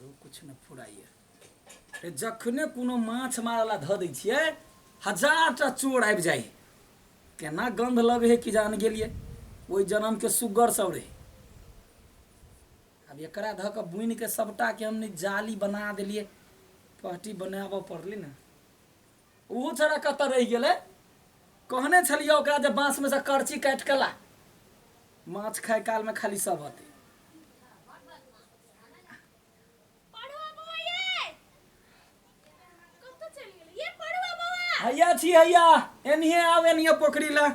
आरो किछु नहि फुराइए रे। जखने कोनो माछ मारऽ ला धऽ दै छियै, हजार टा चोर आबि जाइ है। केना गन्ध लगै है कि जान गेलियै, ओहि जनमके सुग्गर सब रहै। आब एकरा धऽ कऽ बुनि कऽ सबटाके हम ने जाली बना देलियै, पहटी बनाबऽ पड़लै ने। ओहो छड़ा कतऽ रहि गेलै? कहने छलियै ओकरा जे बाँसमे सँ करची काटि कऽ ला, माछ खाय कालमे खाली सब अतै। पढ़ुआ बौआ ये कतऽ चलि गेलै ये पढ़ुआ बौआ? हैया छी, हैया, एनहिए आउ, एनहिए पोखरी ला।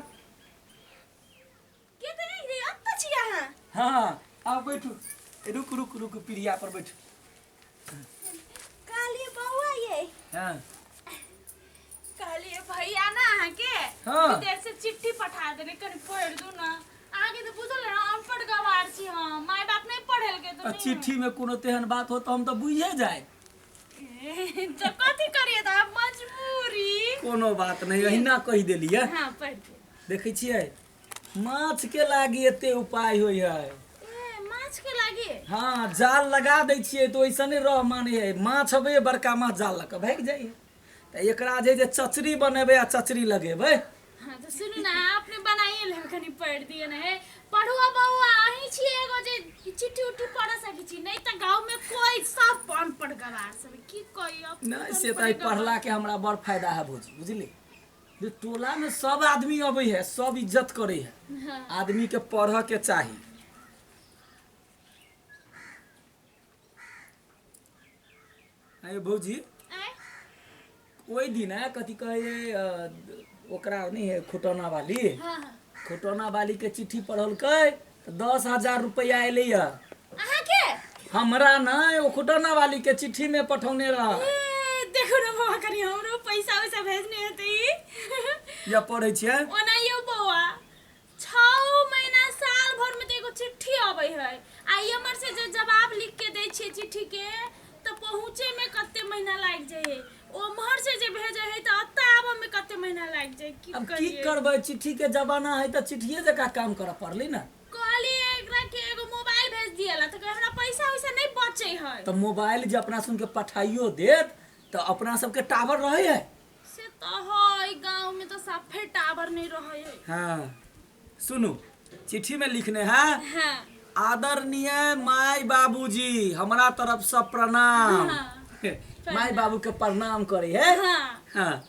के तऽ नहि रे, एतऽ छी अहाँ? हाँ, आउ बैठू। रुक रुक रुक, पीढ़िया पर बैठू। कहलिए बौआ ये। हाँ। कहलिए भैया ना अहाँके विदेश से चिट्ठी पठा देने, कनि पढ़ि दू ना। अहाँके तऽ बुझल है, अनपढ़ गवार छी हम, माय बाप नहि पढ़ेलकै तऽ आ नहि। चिट्ठी में कोनो तेहन बात हो तऽ हम तऽ बुझे जाए। ए, तऽ कथी करिए, तऽ आब मजबूरी। कोनो बात नहीं, अहिना कहि देलियै। हाँ, पढ़ि दियौ। देखै छियै, माछ के लागी एते उपाय होइ है। ए, माछ के लागी? हाँ, जाल लगा दै छियै तऽ ओइसने रह माने है, माछ अबै बड़का माछ जाल लऽ कऽ भागि जाइ है। तऽ एकरा जे जे चचरी बनेबै आ चचरी लगेबै। हाँ, तऽ सुनू ना, अपने बनाइए लेब, कनि पढ़ि दिअ ने। हे पढ़ुआ बौआ, अहीं छी एगो जे चिट्ठी उट्ठी पढ़ सकै छी, नहीं तऽ गाँव में कोई सब अनपढ़ गवार सब, की कही अब। नहि से तऽ पढ़ला के हमरा बड़ फायदा है भौजी, बुझली? जे टोला में सब आदमी अबै है, सब इज्जत करे है। आदमी के पढ़ के चाही। अरे भौजी, ओहि दिन है कथी कहै, ओकरा नहीं है खुटौना वाली। हाँ हाँ। खुटौना वाली के चिट्ठी पढ़लकै तऽ 10,000 रुपया एलै है। अहाँके? हमरा नहि, ओ खुटौना वाली के चिट्ठी में पठौने रह। ए, देखो न बौआ, कनि हमरो पैसा वैसा भेजने हेतै ई। या पढ़ै छियै। ओना यौ बौआ, 6 महीना साल भर में तऽ एगो चिट्ठी अबै है, आ ई हमर से जे जवाब लिख के दै छियै चिट्ठी के, तऽ पहुँचे में कते महीना लागि जाइ है। ओम्हर से जे भेजै है तऽ एतऽ आबऽ में कते महीना लागि जाइ, की अब की करियै? करबै, चिट्ठी के जमाना है तऽ चिट्ठिए जकाँ काम करऽ पड़लै ने। कहलियै एकरा के एगो मोबाइल भेज दिएला तऽ कहै हमरा पैसा वैसा नहीं बचे है। तऽ मोबाइल जे अपना सुन के पठाइयो देत तऽ अपना सबके टावर रहै है? से तऽ है, गाँव में तऽ साफे टावर नहीं रहे है। हाँ, सुनू, चिट्ठी में लिखने है। आदरणीय माय बाबूजी, हमरा तरफ से प्रणाम। माय बाबू के प्रणाम करे है। हाँ,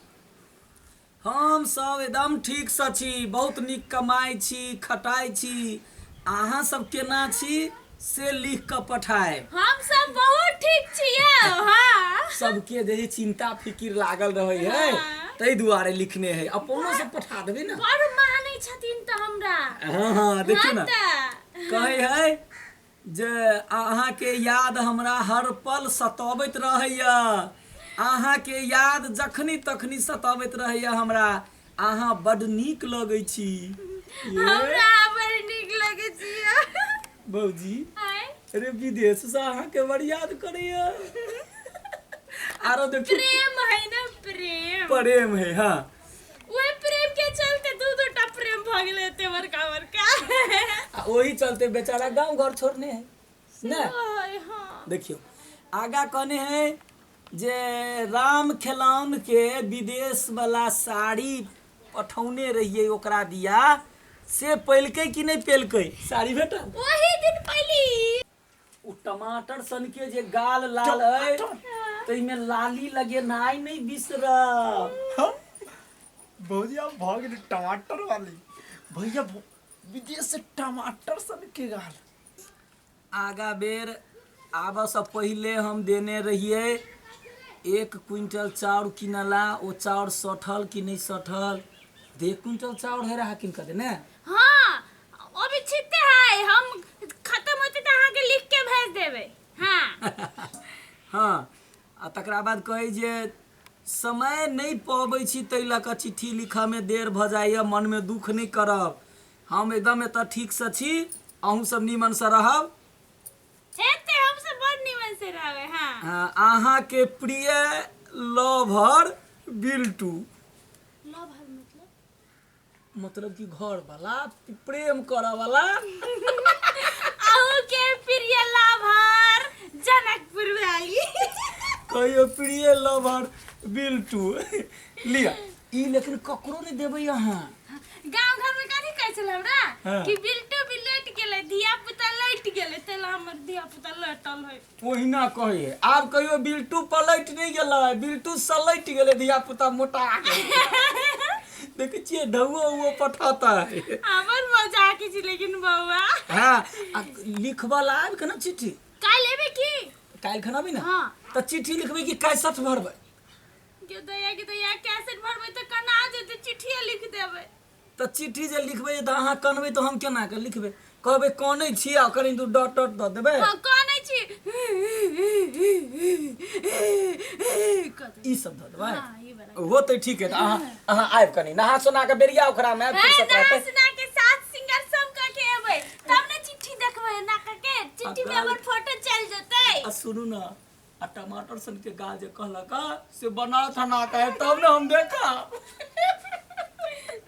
हम सब एकदम ठीक से छी, बहुत नीक कमाइ छी खटाइ छी, अहाँ सब केना छी से लिख कऽ पठायब। हम सब बहुत ठीक छियै। हाँ। सबके जे है चिंता फिकिर लागल रहे है। ताहि दुआरे लिखने है, अपनो से पठा देबै ने। बड़ मानै छथिन तऽ हमरा। हाँ हाँ, देखियौ ने। तऽ कहै है जे अहाँके याद हमरा हर पल सतबैत रहैया, अहाँके याद जखनी तखनी सतबैत रहैया हमरा, अहाँ बड नीक लगै छी। ये हमरा बड़ नीक लगै छियै। भौजी। आँय? अरे, विदेश से अहाँके बड़ याद करैया। आरो देखियौ। प्रेम है ना, प्रेम। प्रेम है, हाँ। ओहि प्रेम के चलते दू दू टा प्रेम भऽ गेलै एते बड़का बड़का। आ ओही चलते बेचारा गांव घर छोड़ने है ने। है, हाँ। देखियौ, आगा कहने है जे राम खेलौन के विदेश वाला साड़ी पठौने रहियै ओकरा दिया, से पैलकै कि नहि पेलकै? साड़ी भेटल? ओही दिन पहली ओ टमाटर सन के जे गाल लाल अइ, ताहिमे लाली लगेनाइ नहि बिसरब। हाँ? भौजी, आब भऽ गेलै टमाटर वाली। भैया, विदेश से टमाटर सन के गाल। आगा बेर आबऽसँ पहिले हम देने रहियै 1 क्विंटल चाउर किनला, ओ चाउर सठल कि नहि सठल? 1.5 क्विंटल चाउर है रहा किन कऽ देने। हाँ, अभी छिते है, हम खत्म होते तऽ अहाँके लिख के भेज देबै। हाँ। हाँ, आ तकरा बाद कहै जे समय नहि पबै छी ताहि लऽ कऽ चिट्ठी लिखऽमे देर भऽ जाइए, मनमे दुःख नहि करब, हम एकदम एतऽ ठीकसँ छी, अहूँ सब नीमनसँ रहब। हेतै, हम सब बड़ नीमन से रहबै। हाँ। हाँ, अहाँके प्रिय लवर बिल्टू। लवर मतलब? मतलब कि घर वाला, प्रेम करऽ वाला। अहूँ के प्रिय लवर जनकपुर भाई। कहियो प्रिय लवर बिल्टू। लिअ ई, लेकिन ककरो नहि देबै अहाँ। गांव घर में कथी कहै छलै हमरा? हाँ। कि बिल्टू बिलट गेलै, धिया पुता लटि गेलै, तेला हमर धिया पुता लटल है। ओहिना कहै है। आब कहियो बिल्टू पलटि नहि गेलै, बिल्टू सलटि गेलै, धिया पुता मोटा गेलै। देखै छियै ढौओ उओ पठता है। हमर मजाक छी लेकिन बौआ। हाँ, आ लिखबऽ ला आबि के ने चिट्ठी। काल्हि एबै की? काल्हि खन अबै ने? हाँ। तऽ चिट्ठी लिखबै कि कैसेट भरबै? गे दैया, गे दैया, कैसेट भरबै तऽ कना जेतै, चिट्ठिए लिख देबै। तऽ चिट्ठी जे लिखबै तऽ अहाँ कनबै तऽ हम केना कऽ लिखबै? कहबै कनै छी आ कनि दू डॉट डॉट दऽ देबै। हाँ, कनै छी। ई सब दऽ देबै। हाँ, ई वाला। होतै, ठीक है। तऽ अहाँ आबि कनि नहा सोना कऽ बेरिया ओकरा मे आबि फुर्सत नहा रहतै। सुना के साथ सिंगर सब कऽ के एबै तब ने चिट्ठी देखबै ना कऽ के। चिट्ठी में हमर फोटो चल जेतै। आ सुनू ने, आ टमाटर सन के गाल जे कहलक से बना थना के तब ने हम देखा।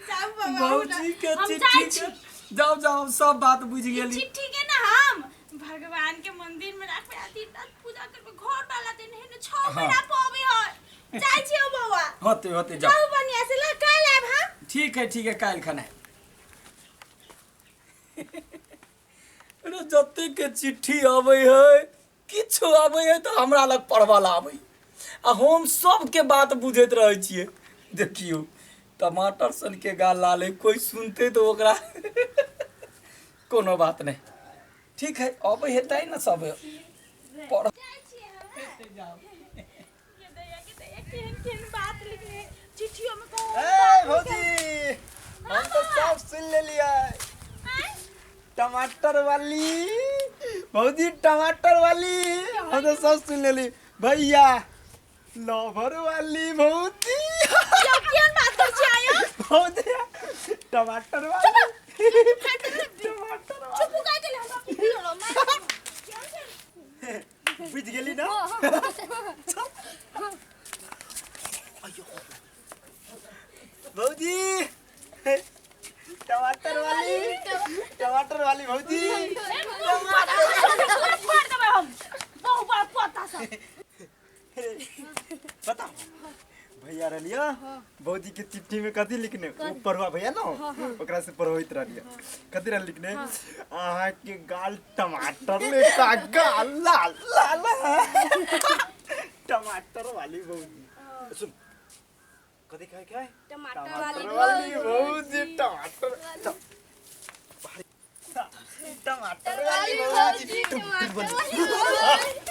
जाउ बाबा, भौजी के हम चिट्ठी जाइ के छी। जाओ जाओ, सब बात बुझि गेली। चिट्ठी के ना हम भगवान के मंदिर में राखबै आ दिन रात पूजा करबै। घर वाला दिन है ने 6 महीना पबै है। जाइ छी हो बौआ। होते होते, जाओ। जाउ बढ़िया से, ला काल्हि आयब हम। ठीक है, ठीक है, काल्हि खना। अरे जते के चिट्ठी अबै है, किछु अबै है तऽ हमरा लग पढ़बऽ ला आबै आ हम सबके बात बुझैत रहै छियै। देखियौ टमाटर सन के गाल लाल है, कोई सुनते तऽ ओकरा कोनो बात नहि। ठीक है, अबै है तै ने सब पढ़। जाइ छियै हम। जाओ। गे दैया, गे दैया, केहन केहन बात लिखने चिट्ठियो में कहू। ए भौजी, हम तो सब सुन लेलियै। आँय? टमाटर वाली भौजी, टमाटर वाली, हम तो सब सुन लेली। भैया लवर वाली भौजी। यौ, केहन बात करै छियै आयो? भौजी टमाटर वाली, टमाटर वाली। चुप कहि देले हमरा की होलो मार। बुझ गेली ना? भौजी टमाटर वाली, टमाटर वाली भौजी। फाड़ देबै हम बहु बड़ पता सब। बताओ भैया रहलियो भौजी के चिट्ठी में कथी लिखने? ओ पढ़ुआ भैया ना, ओकरा से पढ़बैत रहलियो। कथी रह लिखने? अहाँ के गाल टमाटर लेखा गाल लाल लाल है। टमाटर वाली भौजी, सुन कथी कहे के है? टमाटर वाली। टमाटर वाली भौजी, टमाटर टमाटर वाली भौजी। टमाटर वाली।